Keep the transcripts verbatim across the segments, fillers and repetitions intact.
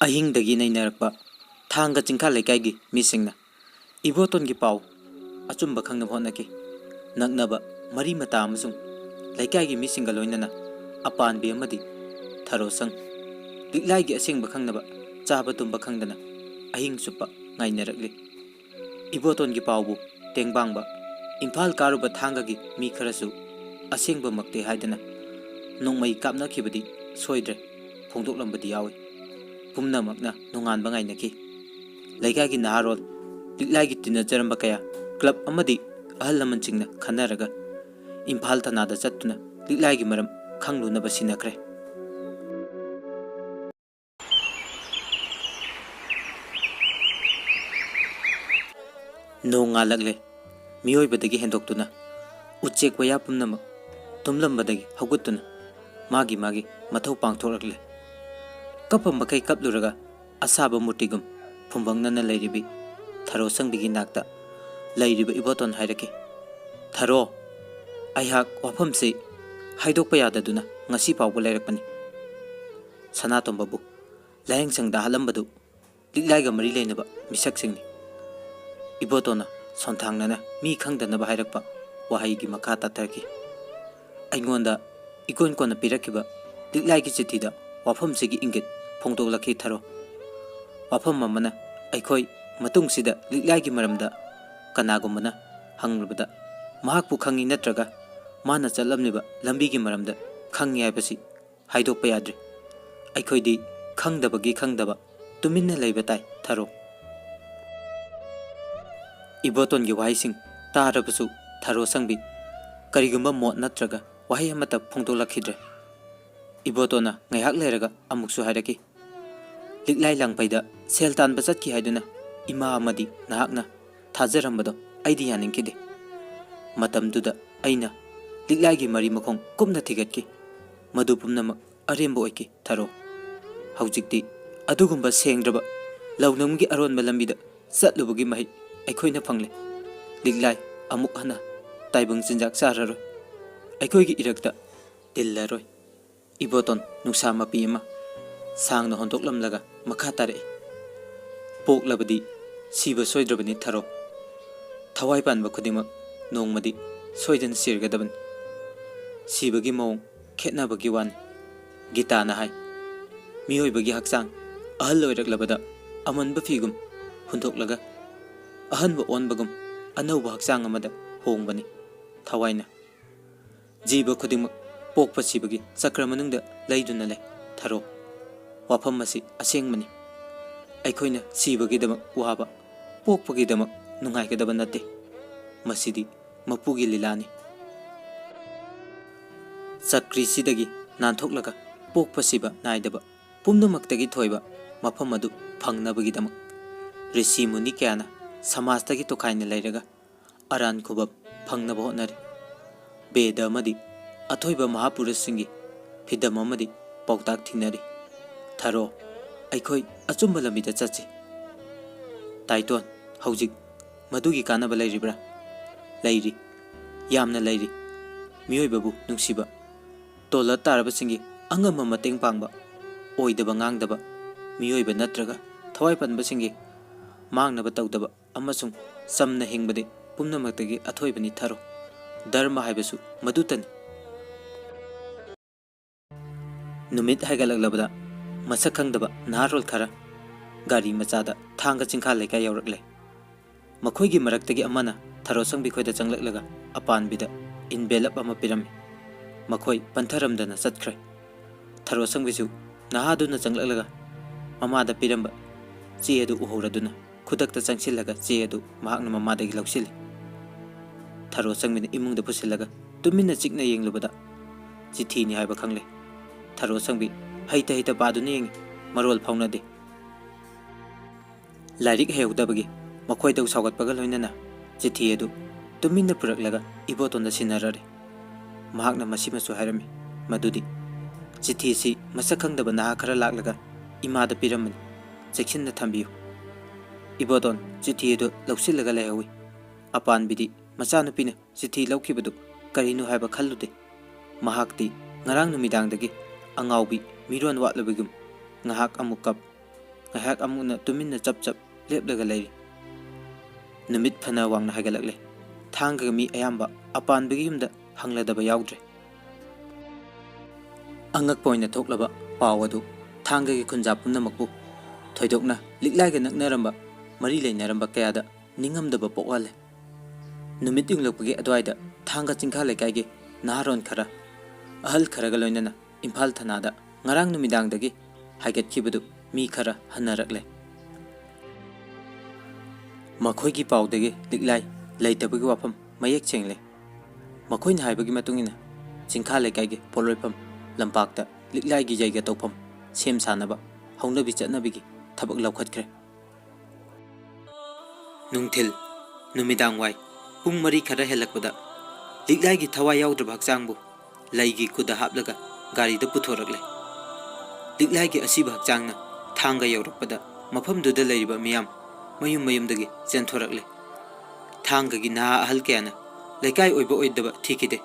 ꯑꯍꯤꯡꯗꯒꯤ ꯅꯩꯅꯔꯛꯄ ꯊꯥꯡꯒ ꯆꯤꯡꯈꯥ ꯂꯩꯀꯥꯏꯒꯤ ꯃꯤꯁꯤꯡꯅ ꯏꯕꯣꯇꯣꯟꯒꯤ ꯄꯥꯎ ꯑꯆꯨꯝꯕ ꯈꯪꯅꯕ ꯍꯣꯠꯅꯈꯤ꯫ ꯅꯛꯅꯕ ꯃꯔꯤ ꯃꯇꯥ ꯑꯃꯁꯨꯡ ꯂꯩꯀꯥꯏꯒꯤ ꯃꯤꯁꯤꯡꯒ ꯂꯣꯏꯅꯅ ꯑꯄꯥꯟꯕꯤ ꯑꯃꯗꯤ ꯊꯔꯣꯁꯪ ꯂꯤꯛꯂꯥꯏꯒꯤ ꯑꯁꯦꯡꯕ ꯈꯪꯅꯕ ꯆꯥꯕ ꯇꯨꯝꯕ ꯈꯪꯗꯅ ꯑꯍꯤꯡ ꯆꯨꯞꯄ ꯉꯥꯏꯅꯔꯛꯂꯤ꯫ ꯏꯕꯣꯇꯣꯟꯒꯤ ꯄꯥꯎꯕꯨ ꯇꯦꯡꯕꯥꯡꯕ ꯏꯝꯐꯥꯜ ꯀꯥꯔꯨꯕ ꯊꯥꯡꯒꯒꯤ ꯃꯤ ꯈꯔꯁꯨ ꯑꯁꯦꯡꯕꯃꯛꯇꯤ ꯍꯥꯏꯗꯅ ꯅꯣꯡꯃꯩ ꯀꯥꯞꯅꯈꯤꯕꯗꯤ ꯁꯣꯏꯗ꯭ꯔꯦ ꯐꯣꯡꯗꯣꯛꯂꯝꯕꯗꯤ ꯌꯥꯎꯏ꯫ ꯄꯨꯝꯅꯃꯛꯅ ꯅꯣꯡꯉꯥꯟꯕ ꯉꯥꯏꯅꯈꯤ꯫ ꯂꯩꯀꯥꯏꯒꯤ ꯅꯍꯥꯔꯣꯜ, ꯂꯤꯛꯂꯥꯏꯒꯤ ꯇꯤꯟꯅꯖꯔꯝꯕ ꯀꯌꯥ, ꯀ꯭ꯂꯕ ꯑꯃꯗꯤ ꯑꯍꯜ ꯂꯃꯟꯁꯤꯡꯅ ꯈꯟꯅꯔꯒ ꯏꯝꯐꯥꯜ ꯊꯅꯥꯗ ꯆꯠꯇꯨꯅ ꯂꯤꯛꯂꯥꯏꯒꯤ ꯃꯔꯝ ꯈꯪꯂꯨꯅꯕ ꯁꯤꯟꯅꯈ꯭ꯔꯦ꯫ ꯅꯣꯡ ꯉꯥꯜꯂꯛꯂꯦ꯫ ꯃꯤꯑꯣꯏꯕꯗꯒꯤ ꯍꯦꯟꯗꯣꯛꯇꯨꯅ ꯎꯆꯦꯛ ꯋꯥꯌꯥ ꯄꯨꯝꯅꯃꯛ ꯇꯨꯝꯂꯝꯕꯗꯒꯤ ꯍꯧꯒꯠꯇꯨꯅ ꯃꯥꯒꯤ ꯃꯥꯒꯤ ꯃꯊꯧ ꯄꯥꯡꯊꯣꯔꯛꯂꯦ꯫ ꯀꯞꯄ ꯃꯈꯩ ꯀꯞꯂꯨꯔꯒ ꯑꯁꯥꯕ ꯃꯨꯔꯇꯤꯒꯨꯝ ꯐꯨꯝꯕꯪꯅꯅ ꯂꯩꯔꯤꯕꯤ ꯊꯔꯣ ꯁꯪꯕꯤꯒꯤ ꯅꯥꯛꯇ ꯂꯩꯔꯤꯕ ꯏꯕꯣꯇꯣꯟ ꯍꯥꯏꯔꯛꯈꯤ, "ꯊꯔꯣ, ꯑꯩꯍꯥꯛ ꯋꯥꯐꯝꯁꯤ ꯍꯥꯏꯗꯣꯛꯄ ꯌꯥꯗꯗꯨꯅ ꯉꯁꯤ ꯐꯥꯎꯕ ꯂꯩꯔꯛꯄꯅꯤ꯫ ꯁꯅꯥꯇꯣꯝꯕꯕꯨ ꯂꯥꯌꯦꯡꯁꯪꯗ ꯍꯥꯠꯂꯝꯕꯗꯨ ꯂꯤꯛꯂꯥꯏꯒ ꯃꯔꯤ ꯂꯩꯅꯕ ꯃꯤꯁꯛꯁꯤꯡꯅꯤ꯫" ꯏꯕꯣꯇꯣꯟꯅ ꯁꯣꯟꯊꯥꯡꯅꯅ ꯃꯤ ꯈꯪꯗꯅꯕ ꯍꯥꯏꯔꯛꯄ ꯋꯥꯍꯩꯒꯤ ꯃꯈꯥ ꯇꯥꯊꯔꯛꯈꯤ꯫ ꯑꯩꯉꯣꯟꯗ ꯏꯀꯣꯟ ꯀꯣꯟꯅ ꯄꯤꯔꯛꯈꯤꯕ ꯂꯤꯛꯂꯥꯏꯒꯤ ꯆꯤꯊꯤꯗ ꯋꯥꯐꯝꯁꯤꯒꯤ ꯏꯪꯒꯤꯠ ꯐꯣꯡꯗꯣꯛꯂꯛꯈꯤ ꯊꯔꯣ꯫ ꯋꯥꯐꯝ ꯑꯃꯅ, ꯑꯩꯈꯣꯏ ꯃꯇꯨꯡꯁꯤꯗ ꯂꯤꯛꯂꯥꯏꯒꯤ ꯃꯔꯝꯗ ꯀꯅꯥꯒꯨꯝꯕꯅ ꯍꯪꯂꯨꯕꯗ ꯃꯍꯥꯛꯄꯨ ꯈꯪꯏ ꯅꯠꯇ꯭ꯔꯒ ꯃꯥꯅ ꯆꯠꯂꯝꯂꯤꯕ ꯂꯝꯕꯤꯒꯤ ꯃꯔꯝꯗ ꯈꯪꯏ ꯍꯥꯏꯕꯁꯤ ꯍꯥꯏꯗꯣꯛꯄ ꯌꯥꯗ꯭ꯔꯦ꯫ ꯑꯩꯈꯣꯏꯗꯤ ꯈꯪꯗꯕꯒꯤ ꯈꯪꯗꯕ ꯇꯨꯃꯤꯟꯅ ꯂꯩꯕ ꯇꯥꯏ, ꯊꯔꯣ꯫ ꯏꯕꯣꯇꯣꯟꯒꯤ ꯋꯥꯍꯩꯁꯤꯡ ꯇꯥꯔꯕꯁꯨ ꯊꯔꯣ ꯁꯪꯕꯤ ꯀꯔꯤꯒꯨꯝꯕ ꯃꯣꯠ ꯅꯠꯇ꯭ꯔꯒ ꯋꯥꯍꯩ ꯑꯃꯠꯇ ꯐꯣꯡꯗꯣꯛꯂꯛꯈꯤꯗ꯭ꯔꯦ꯫ ꯏꯕꯣꯇꯣꯟꯅ ꯉꯥꯏꯍꯥꯛ ꯂꯩꯔꯒ ꯑꯃꯨꯛꯁꯨ ꯍꯥꯏꯔꯛꯈꯤ, "ꯂꯤꯛꯂꯥꯏ ꯂꯥꯡꯐꯩꯗ ꯁꯦꯜ ꯇꯥꯟꯕ ꯆꯠꯈꯤ ꯍꯥꯏꯗꯨꯅ ꯏꯃꯥ ꯑꯃꯗꯤ ꯅꯍꯥꯛꯅ ꯊꯥꯖꯔꯝꯕꯗꯣ ꯑꯩꯗꯤ ꯌꯥꯅꯤꯡꯈꯤꯗꯦ꯫ ꯃꯇꯝꯗꯨꯗ ꯑꯩꯅ ꯂꯤꯛꯂꯥꯏꯒꯤ ꯃꯔꯤ ꯃꯈꯣꯡ ꯀꯨꯞꯅ ꯊꯤꯒꯠꯈꯤ꯫ ꯃꯗꯨ ꯄꯨꯝꯅꯃꯛ ꯑꯔꯦꯝꯕ ꯑꯣꯏꯈꯤ, ꯊꯔꯣ꯫ ꯍꯧꯖꯤꯛꯇꯤ ꯑꯗꯨꯒꯨꯝꯕ ꯁꯦꯡꯗ꯭ꯔꯕ ꯂꯧꯅꯝꯒꯤ ꯑꯔꯣꯟꯕ ꯂꯝꯕꯤꯗ ꯆꯠꯂꯨꯕꯒꯤ ꯃꯍꯩ ꯑꯩꯈꯣꯏꯅ ꯐꯪꯂꯦ꯫ ꯂꯤꯛꯂꯥꯏ ꯑꯃꯨꯛ ꯍꯟꯅ ꯇꯥꯏꯕꯪ ꯆꯤꯟꯖꯥꯛ ꯆꯥꯔꯔꯣꯏ꯫ ꯑꯩꯈꯣꯏꯒꯤ ꯏꯔꯛꯇ ꯇꯤꯜꯂꯔꯣꯏ꯫" ꯏꯕꯣꯇꯣꯟ ꯅꯨꯡꯁꯥ ꯃꯄꯤ ꯑꯃ ꯁꯥꯡꯅ ꯍꯣꯟꯗꯣꯛꯂꯝꯂꯒ ꯃꯈꯥ ꯇꯥꯔꯛꯏ꯫ ꯄꯣꯛꯂꯕꯗꯤ ꯁꯤꯕ ꯁꯣꯏꯗ꯭ꯔꯕꯅꯤ ꯊꯔꯣ꯫ ꯊꯋꯥꯏ ꯄꯥꯟꯕ ꯈꯨꯗꯤꯡꯃꯛ ꯅꯣꯡꯃꯗꯤ ꯁꯣꯏꯗꯅ ꯁꯤꯔꯒꯗꯕꯅꯤ꯫ ꯁꯤꯕꯒꯤ ꯃꯑꯣꯡ ꯈꯦꯠꯅꯕꯒꯤ ꯋꯥꯅꯤ꯫ ꯒꯤꯇꯥꯅ ꯍꯥꯏ, ꯃꯤꯑꯣꯏꯕꯒꯤ ꯍꯛꯆꯥꯡ ꯑꯍꯜ ꯑꯣꯏꯔꯛꯂꯕꯗ ꯑꯃꯟꯕ ꯐꯤꯒꯨꯝ ꯍꯨꯟꯗꯣꯛꯂꯒ ꯑꯍꯟꯕ ꯑꯣꯟꯕꯒꯨꯝ ꯑꯅꯧꯕ ꯍꯛꯆꯥꯡ ꯑꯃꯗ ꯍꯣꯡꯕꯅꯤ ꯊꯋꯥꯏꯅ꯫ ꯖꯤꯕ ꯈꯨꯗꯤꯡꯃꯛ ꯄꯣꯛꯄ ꯁꯤꯕꯒꯤ ꯆꯀ꯭ꯔ ꯃꯅꯨꯡꯗ ꯂꯩꯗꯨꯅ ꯂꯩ ꯊꯔꯣ꯫ ꯋꯥꯐꯝ ꯑꯁꯤ ꯑꯁꯦꯡꯕꯅꯤ꯫ ꯑꯩꯈꯣꯏꯅ ꯁꯤꯕꯒꯤꯗꯃꯛ ꯋꯥꯕ, ꯄꯣꯛꯄꯒꯤꯗꯃꯛ ꯅꯨꯡꯉꯥꯏꯒꯗꯕ ꯅꯠꯇꯦ꯫ ꯃꯁꯤꯗꯤ ꯃꯄꯨꯒꯤ ꯂꯤꯂꯥꯅꯤ꯫ ꯆꯀ꯭ꯔꯤꯁꯤꯗꯒꯤ ꯅꯥꯟꯊꯣꯛꯂꯒ ꯄꯣꯛꯄ ꯁꯤꯕ ꯅꯥꯏꯗꯕ ꯄꯨꯝꯅꯃꯛꯇꯒꯤ ꯊꯣꯏꯕ ꯃꯐꯝ ꯑꯗꯨ ꯐꯪꯅꯕꯒꯤꯗꯃꯛ ꯔꯤꯁꯤ ꯃꯨꯅꯤ ꯀꯌꯥꯅ ꯁꯃꯥꯖꯇꯒꯤ ꯇꯣꯈꯥꯏꯅ ꯂꯩꯔꯒ ꯑꯔꯥꯟ ꯈꯨꯕꯝ ꯐꯪꯅꯕ ꯍꯣꯠꯅꯔꯤ꯫ ꯕꯦꯗ ꯑꯃꯗꯤ ꯑꯊꯣꯏꯕ ꯃꯍꯥꯄꯨꯔꯨꯁꯁꯤꯡꯒꯤ ꯐꯤꯗꯝ ꯑꯃꯗꯤ ꯄꯥꯎꯇꯥꯛ ꯊꯤꯅꯔꯤ꯫ ꯊꯔꯣ, ꯑꯩꯈꯣꯏ ꯑꯆꯨꯝꯕ ꯂꯝꯕꯤꯗ ꯆꯠꯁꯤ꯫ ꯇꯥꯏꯇꯣꯟ, ꯍꯧꯖꯤꯛ ꯃꯗꯨꯒꯤ ꯀꯥꯟꯅꯕ ꯂꯩꯔꯤꯕ꯭ꯔꯥ? ꯂꯩꯔꯤ, ꯌꯥꯝꯅ ꯂꯩꯔꯤ꯫ ꯃꯤꯑꯣꯏꯕꯕꯨ ꯅꯨꯡꯁꯤꯕ, ꯇꯣꯜꯂ ꯇꯥꯔꯕꯁꯤꯡꯒꯤ ꯑꯉꯝꯕ ꯃꯇꯦꯡ ꯄꯥꯡꯕ, ꯑꯣꯏꯗꯕ ꯉꯥꯡꯗꯕ, ꯃꯤꯑꯣꯏꯕ ꯅꯠꯇ꯭ꯔꯒ ꯊꯋꯥꯏ ꯄꯥꯟꯕꯁꯤꯡꯒꯤ ꯃꯥꯡꯅꯕ ꯇꯧꯗꯕ ꯑꯃꯁꯨꯡ ꯆꯝꯅ ꯍꯤꯡꯕꯗꯤ ꯄꯨꯝꯅꯃꯛꯇꯒꯤ ꯑꯊꯣꯏꯕꯅꯤ ꯊꯔꯣ꯫ ꯙꯔꯃ ꯍꯥꯏꯕꯁꯨ ꯃꯗꯨꯇꯅꯤ꯫ ꯅꯨꯃꯤꯠ ꯍꯥꯏꯒꯠꯂꯛꯂꯕꯗ ꯃꯁꯛ ꯈꯪꯗꯕ ꯅꯍꯥꯔꯣꯜ ꯈꯔ ꯒꯥꯔꯤ ꯃꯆꯥꯗ ꯊꯥꯡꯒ ꯆꯤꯡꯈꯥ ꯂꯩꯀꯥꯏ ꯌꯧꯔꯛꯂꯦ꯫ ꯃꯈꯣꯏꯒꯤ ꯃꯔꯛꯇꯒꯤ ꯑꯃꯅ ꯊꯔꯣꯁꯪꯕꯤ ꯈꯣꯏꯗ ꯆꯪꯂꯛꯂꯒ ꯑꯄꯥꯟꯕꯤꯗ envelope ꯑꯃ ꯄꯤꯔꯝꯃꯤ꯫ ꯃꯈꯣꯏ ꯄꯟꯊꯔꯝꯗꯅ ꯆꯠꯈ꯭ꯔꯦ꯫ ꯊꯔꯣꯁꯪꯕꯤꯁꯨ ꯅꯍꯥꯗꯨꯅ ꯆꯪꯂꯛꯂꯒ ꯃꯃꯥꯗ ꯄꯤꯔꯝꯕ ꯆꯦ ꯑꯗꯨ ꯎꯍꯧꯔꯗꯨꯅ ꯈꯨꯗꯛꯇ ꯆꯪꯁꯤꯜꯂꯒ ꯆꯦ ꯑꯗꯨ ꯃꯍꯥꯛꯅ ꯃꯃꯥꯗꯒꯤ ꯂꯧꯁꯤꯜꯂꯤ꯫ ꯊꯔꯣꯁꯪꯕꯤꯅ ꯏꯃꯨꯡꯗ ꯄꯨꯁꯤꯜꯂꯒ ꯇꯨꯃꯤꯟꯅ ꯆꯤꯛꯅ ꯌꯦꯡꯂꯨꯕꯗ ꯆꯤꯊꯤꯅꯤ ꯍꯥꯏꯕ ꯈꯪꯂꯦ꯫ ꯊꯔꯣꯁꯪꯕꯤ ꯍꯩꯇ ꯍꯩꯇ ꯄꯥꯗꯨꯅ ꯌꯦꯡꯉꯤ, ꯃꯔꯣꯜ ꯐꯥꯎꯅꯗꯦ꯫ ꯂꯥꯏꯔꯤꯛ ꯍꯩꯍꯧꯗꯕꯒꯤ ꯃꯈꯣꯏꯗꯧ ꯁꯥꯎꯒꯠꯄꯒ ꯂꯣꯏꯅꯅ ꯆꯤꯊꯤ ꯑꯗꯨ ꯇꯨꯃꯤꯟꯅ ꯄꯨꯔꯛꯂꯒ ꯏꯕꯣꯇꯣꯟꯗ ꯁꯤꯟꯅꯔꯔꯦ꯫ ꯃꯍꯥꯛꯅ ꯃꯁꯤꯃꯁꯨ ꯍꯥꯏꯔꯝꯃꯤ, ꯃꯗꯨꯗꯤ ꯆꯤꯊꯤꯁꯤ ꯃꯁꯛ ꯈꯪꯗꯕ ꯅꯍꯥ ꯈꯔ ꯂꯥꯛꯂꯒ ꯏꯃꯥꯗ ꯄꯤꯔꯝꯕꯅꯤ, ꯆꯦꯛꯁꯤꯟꯅ ꯊꯝꯕꯤꯌꯨ꯫ ꯏꯕꯣꯇꯣꯟ ꯆꯤꯊꯤ ꯑꯗꯨ ꯂꯧꯁꯤꯜꯂꯒ ꯂꯩꯍꯧꯏ꯫ ꯑꯄꯥꯟꯕꯤꯗꯤ ꯃꯆꯥꯅꯨꯄꯤꯅ ꯆꯤꯊꯤ ꯂꯧꯈꯤꯕꯗꯨ ꯀꯔꯤꯅꯣ ꯍꯥꯏꯕ ꯈꯜꯂꯨꯗꯦ꯫ ꯃꯍꯥꯛꯇꯤ ꯉꯔꯥꯡ ꯅꯨꯃꯤꯗꯥꯡꯗꯒꯤ ꯑꯉꯥꯎꯕꯤ ꯃꯤꯔꯣꯟ ꯋꯥꯠꯂꯕꯒꯨꯝ ꯉꯥꯏꯍꯥꯛ ꯑꯃꯨꯛ ꯀꯞ, ꯉꯥꯏꯍꯥꯛ ꯑꯃꯨꯛꯅ ꯇꯨꯃꯤꯟꯅ ꯆꯞ ꯆꯞ ꯂꯦꯞꯂꯒ ꯂꯩꯔꯤ꯫ ꯅꯨꯃꯤꯠ ꯐꯅ ꯋꯥꯡꯅ ꯍꯥꯏꯒꯠꯂꯛꯂꯦ꯫ ꯊꯥꯡꯒꯒꯤ ꯃꯤ ꯑꯌꯥꯝꯕ ꯑꯄꯥꯟꯕꯒꯤ ꯌꯨꯝꯗ ꯍꯪꯂꯗꯕ ꯌꯥꯎꯗ꯭ꯔꯦ꯫ ꯑꯉꯛꯄ ꯑꯣꯏꯅ ꯊꯣꯛꯂꯕ ꯄꯥꯎ ꯑꯗꯨ ꯊꯥꯡꯒꯒꯤ ꯈꯨꯟꯖꯥ ꯄꯨꯝꯅꯃꯛꯄꯨ, ꯊꯣꯏꯗꯣꯛꯅ ꯂꯤꯛꯂꯥꯏꯒ ꯅꯛꯅꯔꯝꯕ, ꯃꯔꯤ ꯂꯩꯅꯔꯝꯕ ꯀꯌꯥꯗ ꯅꯤꯡꯉꯝꯗꯕ ꯄꯣꯛꯍꯜꯂꯦ꯫ ꯅꯨꯃꯤꯠ ꯌꯨꯡꯂꯛꯄꯒꯤ ꯑꯗꯨꯋꯥꯏꯗ ꯊꯥꯡꯒ ꯆꯤꯡꯈꯥ ꯂꯩꯀꯥꯏꯒꯤ ꯅꯍꯥꯔꯣꯟ ꯈꯔ, ꯑꯍꯜ ꯈꯔꯒ ꯂꯣꯏꯅꯅ ꯏꯝꯐꯥꯜ ꯊꯅꯥꯗ ꯉꯔꯥꯡ ꯅꯨꯃꯤꯗꯥꯡꯗꯒꯤ ꯍꯥꯏꯒꯠꯈꯤꯕꯗꯨ ꯃꯤ ꯈꯔ ꯍꯟꯅꯔꯛꯂꯦ꯫ ꯃꯈꯣꯏꯒꯤ ꯄꯥꯎꯗꯒꯤ ꯂꯤꯛꯂꯥꯏ ꯂꯩꯇꯕꯒꯤ ꯋꯥꯐꯝ ꯃꯌꯦꯛ ꯁꯦꯡꯂꯦ꯫ ꯃꯈꯣꯏꯅ ꯍꯥꯏꯕꯒꯤ ꯃꯇꯨꯡ ꯏꯟꯅ, ꯆꯤꯡꯈꯥ ꯂꯩꯀꯥꯏꯒꯤ ꯄꯣꯠꯂꯣꯏꯐꯝ ꯂꯝꯄꯥꯛꯇ ꯂꯤꯛꯂꯥꯏꯒꯤ ꯌꯩꯒ ꯇꯧꯐꯝ ꯁꯦꯝ ꯁꯥꯅꯕ ꯍꯧꯅꯕꯤ ꯆꯠꯅꯕꯤꯒꯤ ꯊꯕꯛ ꯂꯧꯈꯠꯈ꯭ꯔꯦ꯫ ꯅꯨꯡꯊꯤꯜ, ꯅꯨꯃꯤꯗꯥꯡ ꯋꯥꯏ, ꯄꯨꯡ ꯃꯔꯤ ꯈꯔ ꯍꯦꯜꯂꯛꯄꯗ ꯂꯤꯛꯂꯥꯏꯒꯤ ꯊꯋꯥꯏ ꯌꯥꯎꯗ꯭ꯔꯕ ꯍꯛꯆꯥꯡꯕꯨ ꯂꯩꯒꯤ ꯈꯨꯗ ꯍꯥꯞꯂꯒ ꯒꯥꯔꯤꯗ ꯄꯨꯊꯣꯔꯛꯂꯦ꯫ ꯂꯤꯛꯂꯥꯏꯒꯤ ꯑꯁꯤꯕ ꯍꯛꯆꯥꯡꯅ ꯊꯥꯡꯒ ꯌꯧꯔꯛꯄꯗ ꯃꯐꯝꯗꯨꯗ ꯂꯩꯔꯤꯕ ꯃꯤꯌꯥꯝ ꯃꯌꯨꯝ ꯃꯌꯨꯝꯗꯒꯤ ꯆꯦꯟꯊꯣꯔꯛꯂꯦ꯫ ꯊꯥꯡꯒꯒꯤ ꯅꯍꯥ ꯑꯍꯜ ꯀꯌꯥꯅ ꯂꯩꯀꯥꯏ ꯑꯣꯏꯕ ꯑꯣꯏꯗꯕ ꯊꯤꯈꯤꯗꯦ꯫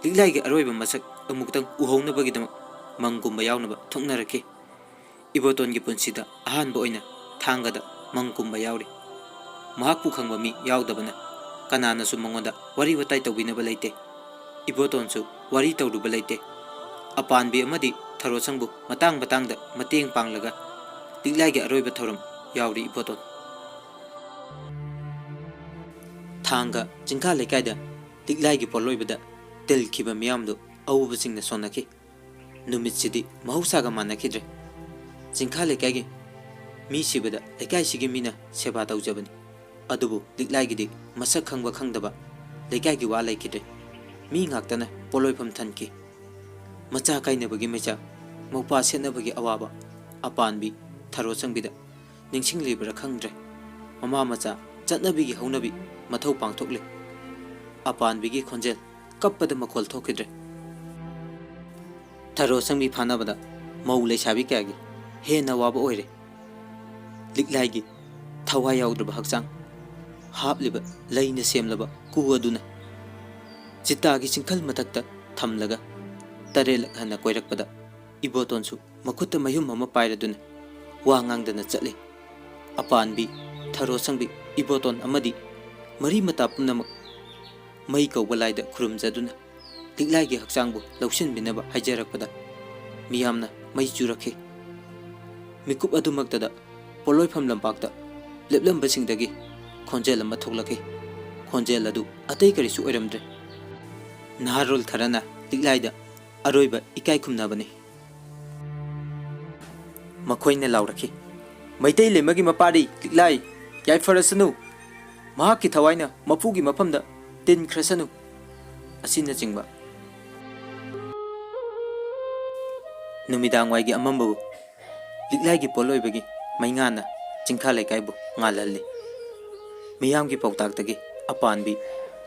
ꯂꯤꯛꯂꯥꯏꯒꯤ ꯑꯔꯣꯏꯕ ꯃꯁꯛ ꯑꯃꯨꯛꯇꯪ ꯎꯍꯧꯅꯕꯒꯤꯗꯃꯛ ꯃꯪꯒꯨꯝꯕ ꯌꯥꯎꯅꯕ ꯊꯣꯛꯅꯔꯛꯈꯤ꯫ ꯏꯕꯣꯇꯣꯟꯒꯤ ꯄꯨꯟꯁꯤꯗ ꯑꯍꯥꯟꯕ ꯑꯣꯏꯅ ꯊꯥꯡꯒꯗ ꯃꯪ ꯀꯨꯝꯕ ꯌꯥꯎꯔꯤ꯫ ꯃꯍꯥꯛꯄꯨ ꯈꯪꯕ ꯃꯤ ꯌꯥꯎꯗꯕꯅ ꯀꯅꯥꯅꯁꯨ ꯃꯉꯣꯟꯗ ꯋꯥꯔꯤ ꯋꯥꯇꯥꯏ ꯇꯧꯕꯤꯅꯕ ꯂꯩꯇꯦ꯫ ꯏꯕꯣꯇꯣꯟꯁꯨ ꯋꯥꯔꯤ ꯇꯧꯔꯨꯕ ꯂꯩꯇꯦ꯫ ꯑꯄꯥꯟꯕꯤ ꯑꯃꯗꯤ ꯊꯔꯣꯁꯪꯕꯨ ꯃꯇꯥꯡ ꯃꯇꯥꯡꯗ ꯃꯇꯦꯡ ꯄꯥꯡꯂꯒ ꯂꯤꯛꯂꯥꯏꯒꯤ ꯑꯔꯣꯏꯕ ꯊꯧꯔꯝ ꯌꯥꯎꯔꯤ ꯏꯕꯣꯇꯣꯟ꯫ ꯊꯥꯡꯒ ꯆꯤꯡꯈꯥ ꯂꯩꯀꯥꯏꯗ ꯂꯤꯛꯂꯥꯏꯒꯤ ꯄꯣꯠꯂꯣꯏꯕꯗ ꯇꯤꯜꯈꯤꯕ ꯃꯤꯌꯥꯝꯗꯨ ꯑꯎꯕꯁꯤꯡꯅ ꯁꯣꯟꯅꯈꯤ꯫ ꯅꯨꯃꯤꯠꯁꯤꯗꯤ ꯃꯍꯧꯁꯥꯒ ꯃꯥꯟꯅꯈꯤꯗ꯭ꯔꯦ꯫ ꯆꯤꯡꯈꯥ ꯂꯩꯀꯥꯏꯒꯤ ꯃꯤ ꯁꯤꯕꯗ ꯂꯩꯀꯥꯏꯁꯤꯒꯤ ꯃꯤꯅ ꯁꯦꯕꯥ ꯇꯧꯖꯕꯅꯤ꯫ ꯑꯗꯨꯕꯨ ꯂꯤꯛꯂꯥꯏꯒꯤꯗꯤ ꯃꯁꯛ ꯈꯪꯕ ꯈꯪꯗꯕ ꯂꯩꯀꯥꯏꯒꯤ ꯋꯥ ꯂꯩꯈꯤꯗ꯭ꯔꯦ꯫ ꯃꯤ ꯉꯥꯛꯇꯅ ꯄꯣꯠꯂꯣꯏꯐꯝ ꯊꯟꯈꯤ꯫ ꯃꯆꯥ ꯀꯥꯏꯅꯕꯒꯤ ꯃꯩꯆꯥꯛ, ꯃꯧꯄ꯭ꯋꯥ ꯁꯦꯠꯅꯕꯒꯤ ꯑꯋꯥꯕ, ꯑꯄꯥꯟꯕꯤ ꯊꯔꯣ ꯆꯪꯕꯤꯗ ꯅꯤꯡꯁꯤꯡꯂꯤꯕ꯭ꯔꯥ ꯈꯪꯗ꯭ꯔꯦ꯫ ꯃꯃꯥ ꯃꯆꯥ ꯆꯠꯅꯕꯤꯒꯤ ꯍꯧꯅꯕꯤ ꯃꯊꯧ ꯄꯥꯡꯊꯣꯛꯂꯤ꯫ ꯑꯄꯥꯟꯕꯤꯒꯤ ꯈꯣꯟꯖꯦꯜ ꯀꯞꯄꯗ ꯃꯈꯣꯜ ꯊꯣꯛꯈꯤꯗ꯭ꯔꯦ꯫ ꯊꯔꯣ ꯆꯪꯕꯤ ꯐꯥꯅꯕꯗ ꯃꯧ ꯂꯩꯁꯥꯕꯤ ꯀꯌꯥꯒꯤ ꯍꯦꯟꯅ ꯋꯥꯕ ꯑꯣꯏꯔꯦ꯫ ꯂꯤꯛꯂꯥꯏꯒꯤ ꯊꯋꯥꯏ ꯌꯥꯎꯗ꯭ꯔꯕ ꯍꯛꯆꯥꯡ, ꯍꯥꯞꯂꯤꯕ ꯂꯩꯅ ꯁꯦꯝꯂꯕ ꯀꯨ ꯑꯗꯨꯅ ꯆꯤꯇꯥꯒꯤ ꯆꯤꯡꯈꯜ ꯃꯊꯛꯇ ꯊꯝꯂꯒ ꯇꯔꯦꯠꯂꯛ ꯍꯟꯅ ꯀꯣꯏꯔꯛꯄꯗ ꯏꯕꯣꯇꯣꯟꯁꯨ ꯃꯈꯨꯠꯇ ꯃꯌꯨꯝ ꯑꯃ ꯄꯥꯏꯔꯗꯨꯅ ꯋꯥ ꯉꯥꯡꯗꯅ ꯆꯠꯂꯤ꯫ ꯑꯄꯥꯟꯕꯤ, ꯊꯔꯣ ꯁꯪꯕꯤ, ꯏꯕꯣꯇꯣꯟ ꯑꯃꯗꯤ ꯃꯔꯤ ꯃꯇꯥ ꯄꯨꯝꯅꯃꯛ ꯃꯩ ꯀꯧꯕ ꯂꯥꯏꯗ ꯈꯨꯔꯨꯝꯖꯗꯨꯅ ꯂꯤꯛꯂꯥꯏꯒꯤ ꯍꯛꯆꯥꯡꯕꯨ ꯂꯧꯁꯤꯟꯕꯤꯅꯕ ꯍꯥꯏꯖꯔꯛꯄꯗ ꯃꯤꯌꯥꯝꯅ ꯃꯩ ꯆꯨꯔꯛꯈꯤ꯫ ꯃꯤꯀꯨꯞ ꯑꯗꯨꯃꯛꯇꯗ ꯄꯣꯠꯂꯣꯏꯐꯝ ꯂꯝꯄꯥꯛꯇ ꯂꯦꯞꯂꯝꯕꯁꯤꯡꯗꯒꯤ ꯈꯣꯟꯖꯦꯜ ꯑꯃ ꯊꯣꯛꯂꯛꯈꯤ꯫ ꯈꯣꯟꯖꯦꯜ ꯑꯗꯨ ꯑꯇꯩ ꯀꯔꯤꯁꯨ ꯑꯣꯏꯔꯝꯗ꯭ꯔꯦ꯫ ꯅꯍꯥꯔꯣꯜ ꯈꯔꯅ ꯂꯤꯛꯂꯥꯏꯗ ꯑꯔꯣꯏꯕ ꯏꯀꯥꯏ ꯈꯨꯝꯅꯕꯅꯤ꯫ ꯃꯈꯣꯏꯅ ꯂꯥꯎꯔꯛꯈꯤ, "ꯃꯩꯇꯩ ꯂꯩꯃꯒꯤ ꯃꯄꯥꯔꯤ ꯂꯤꯛꯂꯥꯏ ꯌꯥꯏꯐꯔꯁꯅꯨ! ꯃꯍꯥꯛꯀꯤ ꯊꯋꯥꯏꯅ ꯃꯄꯨꯒꯤ ꯃꯐꯝꯗ ꯇꯤꯟꯈ꯭ꯔꯁꯅꯨ!" ꯑꯁꯤꯅꯆꯤꯡꯕ꯫ ꯅꯨꯃꯤꯗꯥꯡꯋꯥꯏꯒꯤ ꯑꯃꯝꯕꯕꯨ ꯂꯤꯛꯂꯥꯏꯒꯤ ꯄꯣꯠꯂꯣꯏꯕꯒꯤ ꯃꯩꯉꯥꯅ ꯆꯤꯡꯈꯥ ꯂꯩꯀꯥꯏꯕꯨ ꯉꯥꯜꯍꯜꯂꯤ꯫ ꯃꯤꯌꯥꯝꯒꯤ ꯄꯥꯎꯇꯥꯛꯇꯒꯤ ꯑꯄꯥꯟꯕꯤ,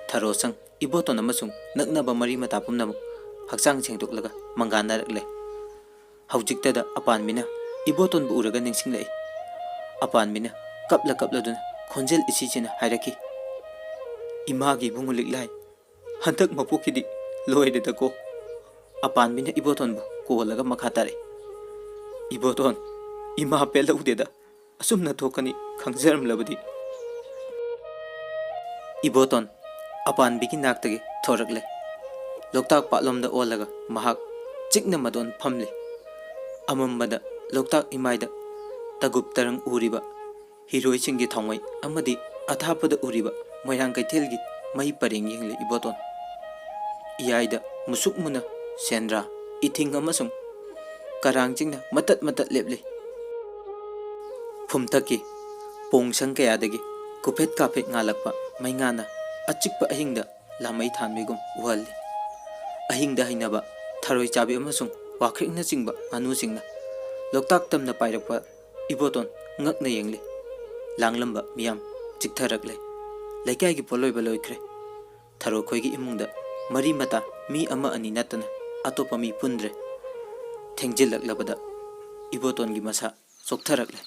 ꯊꯔꯣꯁꯪ, ꯏꯕꯣꯇꯣꯟ ꯑꯃꯁꯨꯡ ꯅꯛꯅꯕ ꯃꯔꯤ ꯃꯇꯥ ꯄꯨꯝꯅꯃꯛ ꯍꯛꯆꯥꯡ ꯁꯦꯡꯗꯣꯛꯂꯒ ꯃꯪꯒꯥꯟꯅꯔꯛꯂꯦ꯫ ꯍꯧꯖꯤꯛꯇꯗ ꯑꯄꯥꯟꯕꯤꯅ ꯏꯕꯣꯇꯣꯟꯕꯨ ꯎꯔꯒ ꯅꯤꯡꯁꯤꯡꯂꯛꯏ꯫ ꯑꯄꯥꯟꯕꯤꯅ ꯀꯞꯂ ꯀꯞꯂꯗꯨꯅ ꯈꯣꯟꯖꯦꯜ ꯏꯁꯤ ꯁꯤꯅ ꯍꯥꯏꯔꯛꯈꯤ, "ꯏꯃꯥꯒꯤ ꯏꯕꯨꯡꯉꯣ ꯂꯤꯛꯂꯥꯏ, ꯍꯟꯗꯛ ꯃꯄꯣꯛꯀꯤꯗꯤ ꯂꯣꯏꯔꯦꯗꯀꯣ꯫" ꯑꯄꯥꯟꯕꯤꯅ ꯏꯕꯣꯇꯣꯟꯕꯨ ꯀꯣꯜꯂꯒ ꯃꯈꯥ ꯇꯥꯔꯛꯏ, "ꯏꯕꯣꯇꯣꯟ, ꯏꯃꯥ ꯄꯦꯜꯍꯧꯗꯦꯗ, ꯑꯁꯨꯝꯅ ꯊꯣꯛꯀꯅꯤ ꯈꯪꯖꯔꯝꯂꯕꯗꯤ꯫" ꯏꯕꯣꯇꯣꯟ ꯑꯄꯥꯟꯕꯤꯒꯤ ꯅꯥꯛꯇꯒꯤ ꯊꯣꯔꯛꯂꯦ꯫ ꯂꯣꯛꯇꯥꯛ ꯄꯥꯠꯂꯣꯝꯗ ꯑꯣꯜꯂꯒ ꯃꯍꯥꯛ ꯆꯤꯛꯅ ꯃꯗꯣꯟ ꯐꯝꯂꯤ꯫ ꯑꯃꯝꯕꯗ ꯂꯣꯛꯇꯥꯛ ꯏꯃꯥꯏꯗ ꯇꯒꯨꯞ ꯇꯔꯪ ꯎꯔꯤꯕ ꯍꯤꯔꯣꯏꯁꯤꯡꯒꯤ ꯊꯥꯎꯃꯩ ꯑꯃꯗꯤ ꯑꯊꯥꯞꯄꯗ ꯎꯔꯤꯕ ꯃꯣꯏꯔꯥꯡ ꯀꯩꯊꯦꯜꯒꯤ ꯃꯩ ꯄꯔꯦꯡ ꯌꯦꯡꯂꯤ ꯏꯕꯣꯇꯣꯟ꯫ ꯏꯌꯥꯏꯗ ꯃꯨꯁꯨꯛ ꯃꯨꯅ ꯁꯦꯟꯗ꯭ꯔꯥ, ꯏꯊꯤꯡ ꯑꯃꯁꯨꯡ ꯀꯔꯥꯡ ꯆꯤꯡꯅ ꯃꯇꯠ ꯃꯇꯠ ꯂꯦꯞꯂꯤ꯫ ꯐꯨꯝꯊꯛꯀꯤ ꯄꯣꯡꯁꯪ ꯀꯌꯥꯗꯒꯤ ꯀꯨꯐꯦꯠ ꯀꯥꯐꯦꯠ ꯉꯥꯜꯂꯛꯄ ꯃꯩꯉꯥꯅ ꯑꯆꯤꯛꯄ ꯑꯍꯤꯡꯗ ꯂꯥꯃꯩ ꯊꯥꯟꯕꯤꯒꯨꯝ ꯎꯍꯜꯂꯤ꯫ ꯑꯍꯤꯡꯗ ꯍꯩꯅꯕ ꯊꯔꯣꯏ ꯆꯥꯕꯤ ꯑꯃꯁꯨꯡ ꯋꯥꯈ꯭ꯔꯤꯛꯅꯆꯤꯡꯕ ꯉꯥꯅꯨꯁꯤꯡꯅ ꯂꯣꯛꯇꯥꯛ ꯇꯝꯅ ꯄꯥꯏꯔꯛꯄ ꯏꯕꯣꯇꯣꯟ ꯉꯛꯅ ꯌꯦꯡꯂꯤ꯫ ꯂꯥꯡꯂꯝꯕ ꯃꯤꯌꯥꯝ ꯆꯤꯛꯊꯔꯛꯂꯦ꯫ ꯂꯩꯀꯥꯏꯒꯤ ꯄꯣꯠꯂꯣꯏꯕ ꯂꯣꯏꯈ꯭ꯔꯦ꯫ ꯊꯔꯣ ꯈꯣꯏꯒꯤ ꯏꯃꯨꯡꯗ ꯃꯔꯤ ꯃꯇꯥ ꯃꯤ ꯑꯃ ꯑꯅꯤ ꯅꯠꯇꯅ ꯑꯇꯣꯞꯄ ꯃꯤ ꯄꯨꯟꯗ꯭ꯔꯦ꯫ ꯊꯦꯡꯖꯤꯜꯂꯛꯂꯕꯗ ꯏꯕꯣꯇꯣꯟꯒꯤ ꯃꯁꯥ ꯆꯣꯛꯊꯔꯛꯂꯦ꯫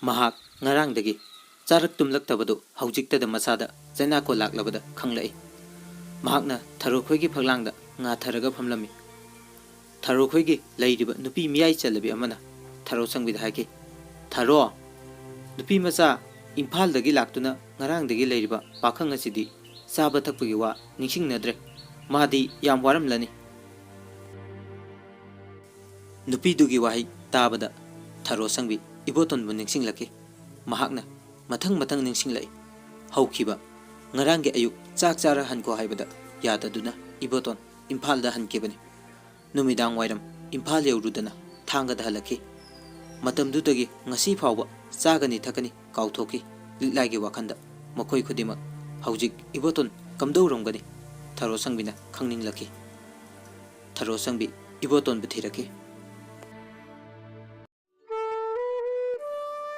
ꯃꯍꯥꯛ ꯉꯔꯥꯡꯗꯒꯤ ꯆꯥꯔꯛ ꯇꯨꯝꯂꯛꯇꯕꯗꯨ ꯍꯧꯖꯤꯛꯇꯗ ꯃꯁꯥꯗ ꯆꯩꯅꯥꯀꯣ ꯂꯥꯛꯂꯕꯗ ꯈꯪꯂꯛꯏ꯫ ꯃꯍꯥꯛꯅ ꯊꯔꯣ ꯈꯣꯏꯒꯤ ꯐꯛꯂꯥꯡꯗ ꯉꯥꯊꯔꯒ ꯐꯝꯂꯝꯃꯤ꯫ ꯊꯔꯣꯈꯣꯏꯒꯤ ꯂꯩꯔꯤꯕ ꯅꯨꯄꯤ ꯃꯤꯌꯥꯏ ꯆꯜꯂꯕꯤ ꯑꯃꯅ ꯊꯔꯣ ꯁꯪꯕꯤꯗ ꯍꯥꯏꯈꯤ, "ꯊꯔꯣ, ꯅꯨꯄꯤ ꯃꯆꯥ ꯏꯝꯐꯥꯜꯗꯒꯤ ꯂꯥꯛꯇꯨꯅ ꯉꯔꯥꯡꯗꯒꯤ ꯂꯩꯔꯤꯕ ꯄꯥꯈꯪ ꯑꯁꯤꯗꯤ ꯆꯥꯕ ꯊꯛꯄꯒꯤ ꯋꯥ ꯅꯤꯡꯁꯤꯡꯅꯗ꯭ꯔꯦ꯫ ꯃꯥꯗꯤ ꯌꯥꯝ ꯋꯥꯔꯝꯂꯅꯤ꯫" ꯅꯨꯄꯤꯗꯨꯒꯤ ꯋꯥꯍꯩ ꯇꯥꯕꯗ ꯊꯔꯣ ꯁꯪꯕꯤ ꯏꯕꯣꯇꯣꯟꯕꯨ ꯅꯤꯡꯁꯤꯡꯂꯛꯈꯤ꯫ ꯃꯍꯥꯛꯅ ꯃꯊꯪ ꯃꯊꯪ ꯅꯤꯡꯁꯤꯡꯂꯛꯏ꯫ ꯍꯧꯈꯤꯕ ꯉꯔꯥꯡꯒꯤ ꯑꯌꯨꯛ ꯆꯥꯛ ꯆꯥꯔ ꯍꯟꯈꯣ ꯍꯥꯏꯕꯗ ꯌꯥꯗꯗꯨꯅ ꯏꯕꯣꯇꯣꯟ ꯏꯝꯐꯥꯜꯗ ꯍꯟꯈꯤꯕꯅꯤ꯫ ꯅꯨꯃꯤꯗꯥꯡ ꯋꯥꯏꯔꯝ ꯏꯝꯐꯥꯜ ꯌꯧꯔꯨꯗꯅ ꯊꯥꯡꯒꯗ ꯍꯜꯂꯛꯈꯤ꯫ ꯃꯇꯝꯗꯨꯗꯒꯤ ꯉꯁꯤ ꯐꯥꯎꯕ ꯆꯥꯒꯅꯤ ꯊꯛꯀꯅꯤ ꯀꯥꯎꯊꯣꯛꯈꯤ ꯂꯤꯛꯂꯥꯏꯒꯤ ꯋꯥꯈꯜꯗ꯫ ꯃꯈꯣꯏ ꯈꯨꯗꯤꯡꯃꯛ ꯍꯧꯖꯤꯛ ꯏꯕꯣꯇꯣꯟ ꯀꯝꯗꯧꯔꯝꯒꯅꯤ? ꯊꯔꯣ ꯁꯪꯕꯤꯅ ꯈꯪꯅꯤꯡꯂꯛꯈꯤ꯫ ꯊꯔꯣ ꯁꯪꯕꯤ ꯏꯕꯣꯇꯣꯟꯕꯨ ꯊꯤꯔꯛꯈꯤ꯫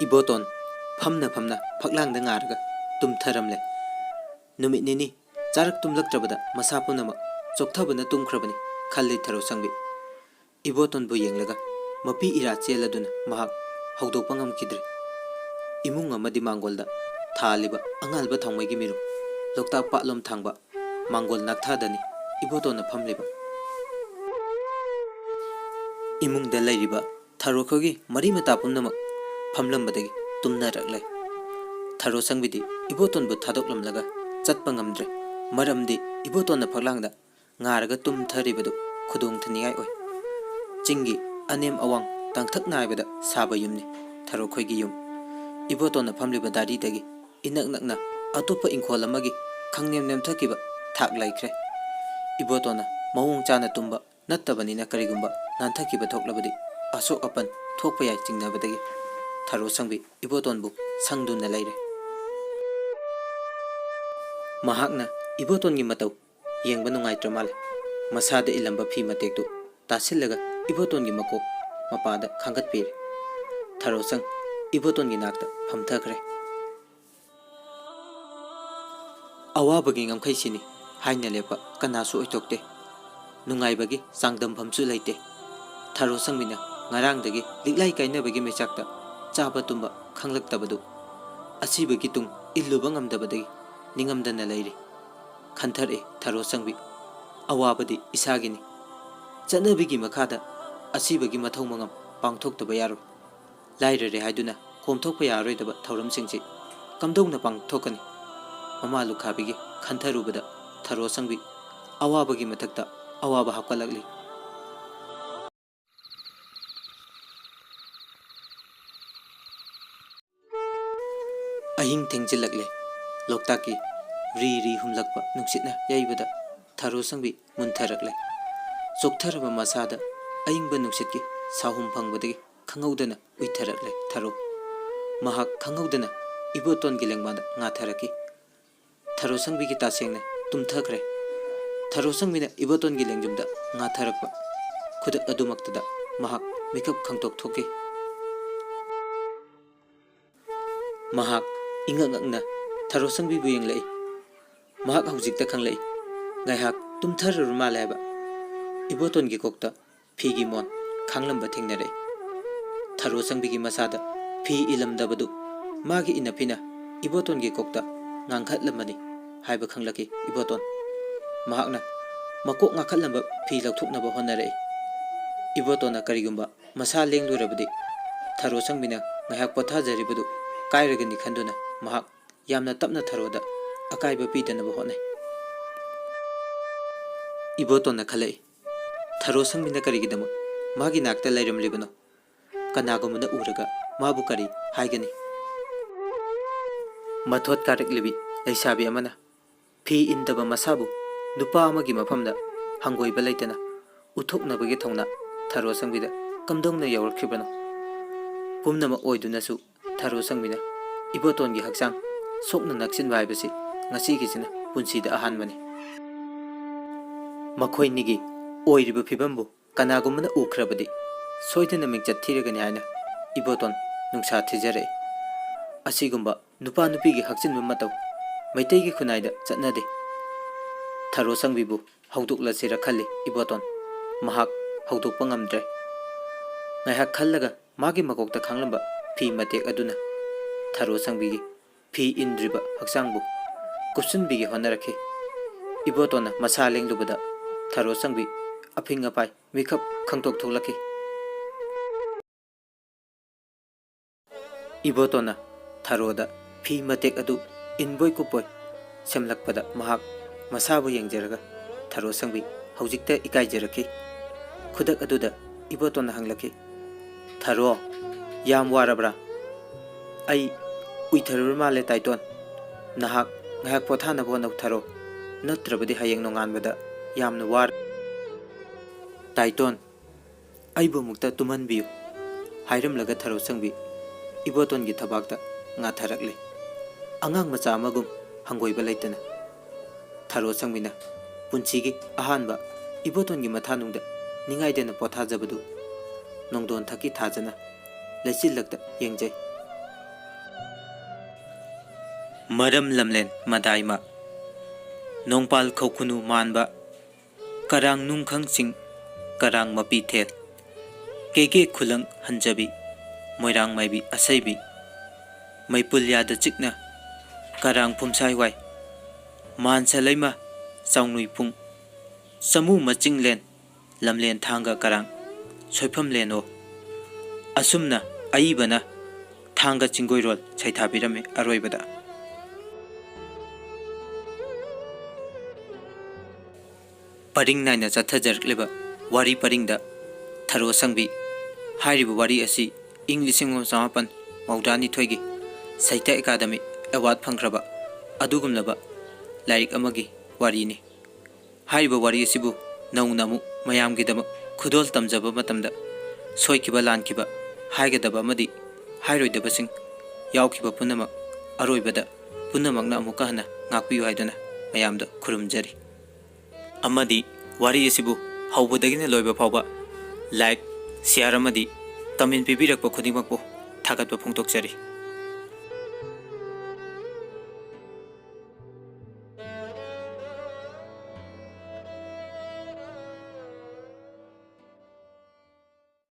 ꯏꯕꯣꯇꯣꯟ ꯐꯝꯅ ꯐꯝꯅ ꯐꯛꯂꯥꯡꯗ ꯉꯥꯔꯒ ꯇꯨꯝꯊꯔꯝꯂꯦ꯫ ꯅꯨꯃꯤꯠ ꯅꯤꯅꯤ ꯆꯥꯔꯛ ꯇꯨꯝꯂꯛꯇ꯭ꯔꯕꯗ ꯃꯁꯥ ꯄꯨꯝꯅꯃꯛ ꯆꯣꯛꯊꯕꯅ ꯇꯨꯝꯈ꯭ꯔꯕꯅꯤ ꯈꯜꯂꯤ ꯊꯔꯣ ꯁꯪꯕꯤ꯫ ꯏꯕꯣꯇꯣꯟꯕꯨ ꯌꯦꯡꯂꯒ ꯃꯄꯤ ꯏꯔꯥ ꯆꯦꯜꯂꯗꯨꯅ ꯃꯍꯥꯛ ꯍꯧꯗꯣꯛꯄ ꯉꯝꯈꯤꯗ꯭ꯔꯦ꯫ ꯏꯃꯨꯡ ꯑꯃꯗꯤ ꯃꯥꯡꯒꯣꯜꯗ ꯊꯥꯜꯂꯤꯕ ꯑꯉꯥꯟꯕ ꯊꯥꯎꯃꯩꯒꯤ ꯃꯤꯔꯨꯝ ꯂꯣꯛꯇꯥꯛ ꯄꯥꯠꯂꯣꯝ ꯊꯥꯡꯕ ꯃꯥꯡꯒꯣꯜ ꯅꯥꯛꯊꯗꯅꯤ ꯏꯕꯣꯇꯣꯟꯅ ꯐꯝꯂꯤꯕ꯫ ꯏꯃꯨꯡꯗ ꯂꯩꯔꯤꯕ ꯊꯔꯣꯈꯣꯏꯒꯤ ꯃꯔꯤ ꯃꯇꯥ ꯄꯨꯝꯅꯃꯛ ꯐꯝꯂꯝꯕꯗꯒꯤ ꯇꯨꯝꯅꯔꯛꯂꯦ꯫ ꯊꯔꯣ ꯁꯪꯕꯤꯗꯤ ꯏꯕꯣꯇꯣꯟꯕꯨ ꯊꯥꯗꯣꯛꯂꯝꯂꯒ ꯆꯠꯄ ꯉꯝꯗ꯭ꯔꯦ꯫ ꯃꯔꯝꯗꯤ ꯏꯕꯣꯇꯣꯟꯅ ꯐꯛꯂꯥꯡꯗ ꯉꯥꯔꯒ ꯇꯨꯝꯊꯔꯤꯕꯗꯨ ꯈꯨꯗꯣꯡ ꯊꯤꯅꯤꯡꯉꯥꯏ ꯑꯣꯏ꯫ ꯆꯤꯡꯒꯤ ꯑꯅꯦꯝ ꯑꯋꯥꯡ ꯇꯪꯊꯛ ꯅꯥꯏꯕꯗ ꯁꯥꯕ ꯌꯨꯝꯅꯤ ꯊꯔꯣꯈꯣꯏꯒꯤ ꯌꯨꯝ꯫ ꯏꯕꯣꯇꯣꯟꯅ ꯐꯝꯂꯤꯕ ꯗꯥꯔꯤꯗꯒꯤ ꯏꯅꯛ ꯅꯛꯅ ꯑꯇꯣꯞꯄ ꯏꯪꯈꯣꯜ ꯑꯃꯒꯤ ꯈꯪꯅꯦꯝ ꯅꯦꯝꯊꯈꯤꯕ ꯊꯥꯛ ꯂꯩꯈ꯭ꯔꯦ꯫ ꯏꯕꯣꯇꯣꯟꯅ ꯃꯑꯣꯡ ꯆꯥꯅ ꯇꯨꯝꯕ ꯅꯠꯇꯕꯅꯤꯅ ꯀꯔꯤꯒꯨꯝꯕ ꯅꯥꯟꯊꯈꯤꯕ ꯊꯣꯛꯂꯕꯗꯤ ꯑꯁꯣꯛ ꯑꯄꯟ ꯊꯣꯛꯄ ꯌꯥꯏ ꯆꯤꯡꯅꯕꯗꯒꯤ ꯊꯔꯣ ꯁꯪꯕꯤ ꯏꯕꯣꯇꯣꯟꯕꯨ ꯁꯪꯗꯨꯅ ꯂꯩꯔꯦ꯫ ꯃꯍꯥꯛꯅ ꯏꯕꯣꯇꯣꯟꯒꯤ ꯃꯇꯧ ꯌꯦꯡꯕ ꯅꯨꯡꯉꯥꯏꯇ꯭ꯔ ꯃꯥꯜꯂꯦ꯫ ꯃꯁꯥꯗ ꯏꯜꯂꯝꯕ ꯐꯤ ꯃꯇꯦꯛꯇꯨ ꯇꯥꯁꯤꯜꯂꯒ ꯏꯕꯣꯇꯣꯟꯒꯤ ꯃꯀꯣꯛ ꯃꯄꯥꯗ ꯈꯥꯡꯒꯠꯄꯤꯔꯦ꯫ ꯊꯔꯣꯁꯪ ꯏꯕꯣꯇꯣꯟꯒꯤ ꯅꯥꯛꯇ ꯐꯝꯊꯈ꯭ꯔꯦ꯫ ꯑꯋꯥꯕꯒꯤ ꯉꯝꯈꯩꯁꯤꯅꯤ ꯍꯥꯏꯅ ꯂꯦꯞꯄ ꯀꯅꯥꯁꯨ ꯑꯣꯏꯊꯣꯛꯇꯦ꯫ ꯅꯨꯡꯉꯥꯏꯕꯒꯤ ꯆꯥꯡꯗꯝꯐꯝꯁꯨ ꯂꯩꯇꯦ꯫ ꯊꯔꯣ ꯁꯪꯕꯤꯅ ꯉꯔꯥꯡꯗꯒꯤ ꯂꯤꯛꯂꯥꯏ ꯀꯥꯏꯅꯕꯒꯤ ꯃꯩꯆꯥꯛꯇ ꯆꯥꯕ ꯇꯨꯝꯕ ꯈꯪꯂꯛꯇꯕꯗꯨ ꯑꯁꯤꯕꯒꯤ ꯇꯨꯡ ꯏꯜꯂꯨꯕ ꯉꯝꯗꯕꯗꯒꯤ ꯅꯤꯡꯉꯝꯗꯅ ꯂꯩꯔꯤ꯫ ꯈꯟꯊꯔꯛꯏ ꯊꯔꯣ ꯁꯪꯕꯤ, ꯑꯋꯥꯕꯗꯤ ꯏꯁꯥꯒꯤꯅꯤ꯫ ꯆꯠꯅꯕꯤꯒꯤ ꯃꯈꯥꯗ ꯑꯁꯤꯕꯒꯤ ꯃꯊꯧ ꯃꯉꯝ ꯄꯥꯡꯊꯣꯛꯇꯕ ꯌꯥꯔꯣꯏ꯫ ꯂꯥꯏꯔꯔꯦ ꯍꯥꯏꯗꯨꯅ ꯀꯣꯝꯊꯣꯛꯄ ꯌꯥꯔꯔꯣꯏꯗꯕ ꯊꯧꯔꯝꯁꯤꯡꯁꯤ ꯀꯝꯗꯧꯅ ꯄꯥꯡꯊꯣꯛꯀꯅꯤ? ꯃꯃꯥ ꯂꯨꯈꯥꯕꯤꯒꯤ ꯈꯟꯊꯔꯨꯕꯗ ꯊꯔꯣ ꯁꯪꯕꯤ ꯑꯋꯥꯕꯒꯤ ꯃꯊꯛꯇ ꯑꯋꯥꯕ ꯍꯥꯞꯀꯠꯂꯛꯂꯤ꯫ ꯑꯍꯤꯡ ꯊꯦꯡꯖꯤꯜꯂꯛꯂꯦ꯫ ꯂꯣꯛꯇꯥꯛꯀꯤ ꯔꯤ ꯔꯤ ꯍꯨꯝꯂꯛꯄ ꯅꯨꯡꯁꯤꯠꯅ ꯌꯩꯕꯗ ꯊꯔꯣ ꯁꯪꯕꯤ ꯃꯨꯟꯊꯔꯛꯂꯦ꯫ ꯆꯣꯛꯊꯔꯕ ꯃꯁꯥꯗ ꯑꯏꯪꯕ ꯅꯨꯡꯁꯤꯠꯀꯤ ꯁꯥꯍꯨꯝ ꯐꯪꯕꯗꯒꯤ ꯈꯪꯍꯧꯗꯅ ꯎꯏꯊꯔꯛꯂꯦ ꯊꯔꯣ꯫ ꯃꯍꯥꯛ ꯈꯪꯍꯧꯗꯅ ꯏꯕꯣꯇꯣꯟꯒꯤ ꯂꯦꯡꯕꯥꯟꯗ ꯉꯥꯊꯔꯛꯈꯤ꯫ ꯊꯔꯣ ꯁꯪꯕꯤꯒꯤ ꯇꯥꯁꯦꯡꯅ ꯇꯨꯝꯊꯈ꯭ꯔꯦ꯫ ꯊꯔꯣ ꯁꯪꯕꯤꯅ ꯏꯕꯣꯇꯣꯟꯒꯤ ꯂꯦꯡꯖꯨꯝꯗ ꯉꯥꯊꯔꯛꯄ ꯈꯨꯗꯛ ꯑꯗꯨꯃꯛꯇꯗ ꯃꯍꯥꯛ ꯃꯤꯀꯞ ꯈꯪꯇꯣꯛ ꯊꯣꯛꯈꯤ꯫ ꯃꯍꯥꯛ ꯏꯉꯛ ꯉꯛꯅ ꯊꯔꯣ ꯁꯪꯕꯤꯕꯨ ꯌꯦꯡꯂꯛꯏ꯫ ꯃꯍꯥꯛ ꯍꯧꯖꯤꯛꯇ ꯈꯪꯂꯛꯏ, ꯉꯥꯏꯍꯥꯛ ꯇꯨꯝꯊꯔꯨꯔ ꯃꯥꯜꯂꯦ ꯍꯥꯏꯕ꯫ ꯏꯕꯣꯇꯣꯟꯒꯤ ꯀꯣꯛꯇ ꯐꯤꯒꯤ ꯃꯣꯟ ꯈꯥꯡꯂꯝꯕ ꯊꯦꯡꯅꯔꯛꯏ꯫ ꯊꯔꯣ ꯁꯪꯕꯤꯒꯤ ꯃꯁꯥꯗ ꯐꯤ ꯏꯜꯂꯝꯗꯕꯗꯨ ꯃꯥꯒꯤ ꯏꯅꯐꯤꯅ ꯏꯕꯣꯇꯣꯟꯒꯤ ꯀꯣꯛꯇ ꯉꯥꯡꯈꯠꯂꯝꯕꯅꯤ ꯍꯥꯏꯕ ꯈꯪꯂꯛꯈꯤ ꯏꯕꯣꯇꯣꯟ꯫ ꯃꯍꯥꯛꯅ ꯃꯀꯣꯛ ꯉꯥꯡꯈꯠꯂꯝꯕ ꯐꯤ ꯂꯧꯊꯣꯛꯅꯕ ꯍꯣꯠꯅꯔꯛꯏ꯫ ꯏꯕꯣꯇꯣꯟꯅ ꯀꯔꯤꯒꯨꯝꯕ ꯃꯁꯥ ꯂꯦꯡꯂꯨꯔꯕꯗꯤ ꯊꯔꯣ ꯁꯪꯕꯤꯅ ꯉꯥꯏꯍꯥꯛ ꯄꯣꯊꯥꯖꯔꯤꯕꯗꯨ ꯀꯥꯏꯔꯒꯅꯤ ꯈꯟꯗꯨꯅ ꯃꯍꯥꯛ ꯌꯥꯝꯅ ꯇꯞꯅ ꯊꯔꯣꯗ ꯑꯀꯥꯏꯕ ꯄꯤꯗꯅꯕ ꯍꯣꯠꯅꯩ꯫ ꯏꯕꯣꯇꯣꯟꯅ ꯈꯜꯂꯛꯏ, ꯊꯔꯣ ꯁꯪꯕꯤꯅ ꯀꯔꯤꯒꯤꯗꯃꯛ ꯃꯥꯒꯤ ꯅꯥꯛꯇ ꯂꯩꯔꯝꯂꯤꯕꯅꯣ? ꯀꯅꯥꯒꯨꯝꯕꯅ ꯎꯔꯒ ꯃꯥꯕꯨ ꯀꯔꯤ ꯍꯥꯏꯒꯅꯤ? ꯃꯊꯣꯠ ꯀꯥꯔꯛꯂꯤꯕꯤ ꯂꯩꯁꯥꯕꯤ ꯑꯃꯅ ꯐꯤ ꯏꯟꯗꯕ ꯃꯁꯥꯕꯨ ꯅꯨꯄꯥ ꯑꯃꯒꯤ ꯃꯐꯝꯗ ꯍꯪꯒꯣꯏꯕ ꯂꯩꯇꯅ ꯎꯠꯊꯣꯛꯅꯕꯒꯤ ꯊꯧꯅꯥ ꯊꯔꯣ ꯁꯪꯕꯤꯗ ꯀꯝꯗꯧꯅ ꯌꯥꯎꯔꯛꯈꯤꯕꯅꯣ? ꯄꯨꯝꯅꯃꯛ ꯑꯣꯏꯗꯨꯅꯁꯨ ꯊꯔꯣ ꯁꯪꯕꯤꯅ ꯏꯕꯣꯇꯣꯟꯒꯤ ꯍꯛꯆꯥꯡ ꯁꯣꯛꯅ ꯅꯛꯁꯤꯟꯕ ꯍꯥꯏꯕꯁꯤ ꯉꯁꯤꯒꯤꯁꯤꯅ ꯄꯨꯟꯁꯤꯗ ꯑꯍꯥꯟꯕꯅꯤ꯫ ꯃꯈꯣꯏꯅꯤꯒꯤ ꯑꯣꯏꯔꯤꯕ ꯐꯤꯕꯝꯕꯨ ꯀꯅꯥꯒꯨꯝꯕꯅ ꯎꯈ꯭ꯔꯕꯗꯤ ꯁꯣꯏꯗꯅ ꯃꯤꯡꯆꯠ ꯊꯤꯔꯒꯅꯤ ꯍꯥꯏꯅ ꯏꯕꯣꯇꯣꯟ ꯅꯨꯡꯁꯥ ꯊꯤꯖꯔꯛꯏ꯫ ꯑꯁꯤꯒꯨꯝꯕ ꯅꯨꯄꯥ ꯅꯨꯄꯤꯒꯤ ꯍꯛꯆꯤꯟꯕ ꯃꯇꯧ ꯃꯩꯇꯩꯒꯤ ꯈꯨꯟꯅꯥꯏꯗ ꯆꯠꯅꯗꯦ꯫ ꯊꯔꯣ ꯁꯪꯕꯤꯕꯨ ꯍꯧꯗꯣꯛꯂꯁꯤꯔ ꯈꯜꯂꯤ ꯏꯕꯣꯇꯣꯟ꯫ ꯃꯍꯥꯛ ꯍꯧꯗꯣꯛꯄ ꯉꯝꯗ꯭ꯔꯦ꯫ ꯉꯥꯏꯍꯥꯛ ꯈꯜꯂꯒ ꯃꯥꯒꯤ ꯃꯀꯣꯛꯇ ꯈꯥꯡꯂꯝꯕ ꯐꯤ ꯃꯇꯦꯛ ꯑꯗꯨꯅ ꯊꯔꯣ ꯁꯪꯕꯤꯒꯤ ꯐꯤ ꯏꯟꯗ꯭ꯔꯤꯕ ꯍꯛꯆꯥꯡꯕꯨ ꯀꯨꯞꯁꯤꯟꯕꯤꯒꯦ ꯍꯣꯠꯅꯔꯛꯈꯤ꯫ ꯏꯕꯣꯇꯣꯟꯅ ꯃꯁꯥ ꯂꯦꯡꯂꯨꯕꯗ ꯊꯔꯣ ꯁꯪꯕꯤ ꯑꯐꯤꯡ ꯑꯄꯥꯏ ꯃꯤꯀꯞ ꯈꯪꯇꯣꯛ ꯊꯣꯛꯂꯛꯈꯤ꯫ ꯏꯕꯣꯇꯣꯟꯅ ꯊꯔꯣꯗ ꯐꯤ ꯃꯇꯦꯛ ꯑꯗꯨ ꯏꯟꯕꯣꯏ ꯀꯨꯞꯄꯣꯏ ꯁꯦꯝꯂꯛꯄꯗ ꯃꯍꯥꯛ ꯃꯁꯥꯕꯨ ꯌꯦꯡꯖꯔꯒ ꯊꯔꯣ ꯁꯪꯕꯤ ꯍꯧꯖꯤꯛꯇ ꯏꯀꯥꯏꯖꯔꯛꯈꯤ꯫ ꯈꯨꯗꯛ ꯑꯗꯨꯗ ꯏꯕꯣꯇꯣꯟꯅ ꯍꯪꯂꯛꯈꯤ, "ꯊꯔꯣ, ꯌꯥꯝ ꯋꯥꯔꯕ꯭ꯔꯥ? ꯑꯩ ꯎꯏꯊꯔꯨꯔ ꯃꯥꯜꯂꯦ ꯇꯥꯏꯇꯣꯟ꯫ ꯅꯍꯥꯛ ꯉꯥꯏꯍꯥꯛ ꯄꯣꯊꯥꯅꯕ ꯍꯣꯠꯅꯧ ꯊꯔꯣ, ꯅꯠꯇ꯭ꯔꯕꯗꯤ ꯍꯌꯦꯡ ꯅꯣꯡꯉꯥꯟꯕꯗ ꯌꯥꯝꯅ ꯋꯥꯔ-" "ꯇꯥꯏꯇꯣꯟ, ꯑꯩꯕꯨ ꯑꯃꯨꯛꯇ ꯇꯨꯝꯍꯟꯕꯤꯌꯨ" ꯍꯥꯏꯔꯝꯂꯒ ꯊꯔꯣ ꯁꯪꯕꯤ ꯏꯕꯣꯇꯣꯟꯒꯤ ꯊꯕꯥꯛꯇ ꯉꯥꯊꯔꯛꯂꯦ꯫ ꯑꯉꯥꯡ ꯃꯆꯥ ꯑꯃꯒꯨꯝ ꯍꯪꯒꯣꯏꯕ ꯂꯩꯇꯅ ꯊꯔꯣ ꯁꯪꯕꯤꯅ ꯄꯨꯟꯁꯤꯒꯤ ꯑꯍꯥꯟꯕ ꯏꯕꯣꯇꯣꯟꯒꯤ ꯃꯊꯥꯅꯨꯡꯗ ꯅꯤꯡꯉꯥꯏꯗꯅ ꯄꯣꯊꯥꯖꯕꯗꯨ ꯅꯣꯡꯗꯣꯟ ꯊꯛꯀꯤ ꯊꯥꯖꯅ ꯂꯩꯆꯤꯜꯂꯛꯇ ꯌꯦꯡꯖꯩ꯫ ꯃꯔꯝ ꯂꯝꯂꯦꯟ ꯃꯗꯥꯏꯃ ꯅꯣꯡꯄꯥꯜ ꯈꯧꯈꯨꯅꯨ ꯃꯥꯟꯕ ꯀꯔꯥꯡ ꯅꯨꯡꯈꯪ ꯆꯤꯡ, ꯀꯔꯥꯡ ꯃꯄꯤ ꯊꯦꯜ, ꯀꯦꯒꯦ ꯈꯨꯂꯪ ꯍꯟꯖꯕꯤ, ꯃꯣꯏꯔꯥꯡ ꯃꯥꯏꯕꯤ ꯑꯁꯩꯕꯤ, ꯃꯩꯄꯨꯜ ꯌꯥꯗ ꯆꯤꯛꯅ, ꯀꯔꯥꯡ ꯐꯨꯝꯁꯥꯏ ꯋꯥꯏ, ꯃꯥꯟꯁ ꯂꯩꯃ, ꯆꯥꯎꯅꯨꯏ ꯄꯨꯡ, ꯆꯃꯨ ꯃꯆꯤꯡꯂꯦꯟ, ꯂꯝꯂꯦꯟ ꯊꯥꯡꯒ ꯀꯔꯥꯡ, ꯁꯣꯏꯐꯝꯂꯦꯟ ꯑꯣ꯫ ꯑꯁꯨꯝꯅ ꯑꯏꯕꯅ ꯊꯥꯡꯒ ꯆꯤꯡꯒꯣꯏꯔꯣꯜ ꯁꯩꯊꯥꯕꯤꯔꯝꯃꯤ꯫ ꯑꯔꯣꯏꯕꯗ ꯄꯔꯤꯡ ꯅꯥꯏꯅ ꯆꯠꯊꯖꯔꯛꯂꯤꯕ ꯋꯥꯔꯤ ꯄꯔꯤꯡꯗ ꯊꯔꯣ ꯁꯪꯕꯤ ꯍꯥꯏꯔꯤꯕ ꯋꯥꯔꯤ ꯑꯁꯤ ꯏꯪ ꯂꯤꯁꯤꯡ ꯑꯃ ꯆꯃꯥꯄꯟ ꯃꯧꯗ꯭ꯔꯥꯅꯤꯊꯣꯏꯒꯤ ꯁꯥꯍꯤꯇ꯭ꯌ ꯑꯦꯀꯥꯗꯃꯤ ꯑꯦꯋꯥꯔꯗ ꯐꯪꯈ꯭ꯔꯕ ꯑꯗꯨꯒꯨꯝꯂꯕ ꯂꯥꯏꯔꯤꯛ ꯑꯃꯒꯤ ꯋꯥꯔꯤꯅꯤ꯫ ꯍꯥꯏꯔꯤꯕ ꯋꯥꯔꯤ ꯑꯁꯤꯕꯨ ꯅꯧꯅ ꯑꯃꯨꯛ ꯃꯌꯥꯝꯒꯤꯗꯃꯛ ꯈꯨꯗꯣꯜ ꯇꯝꯖꯕ ꯃꯇꯝꯗ ꯁꯣꯏꯈꯤꯕ ꯂꯥꯟꯈꯤꯕ ꯍꯥꯏꯒꯗꯕ ꯑꯃꯗꯤ ꯍꯥꯏꯔꯣꯏꯗꯕꯁꯤꯡ ꯌꯥꯎꯈꯤꯕ ꯄꯨꯝꯅꯃꯛ ꯑꯔꯣꯏꯕꯗ ꯄꯨꯝꯅꯃꯛꯅ ꯑꯃꯨꯛꯀ ꯍꯟꯅ ꯉꯥꯛꯄꯤꯌꯨ ꯍꯥꯏꯗꯨꯅ ꯃꯌꯥꯝꯗ ꯈꯨꯔꯨꯝꯖꯔꯤ꯫ ꯑꯃꯗꯤ ꯋꯥꯔꯤ ꯑꯁꯤꯕꯨ ꯍꯧꯕꯗꯒꯤꯅ ꯂꯣꯏꯕ ꯐꯥꯎꯕ ꯂꯥꯏꯛ, ꯁꯤꯌꯥꯔ ꯑꯃꯗꯤ ꯀꯃꯦꯟ ꯄꯤꯕꯤꯔꯛꯄ ꯈꯨꯗꯤꯡꯃꯛꯄꯨ ꯊꯥꯒꯠꯄ ꯐꯣꯡꯗꯣꯛꯆꯔꯤ꯫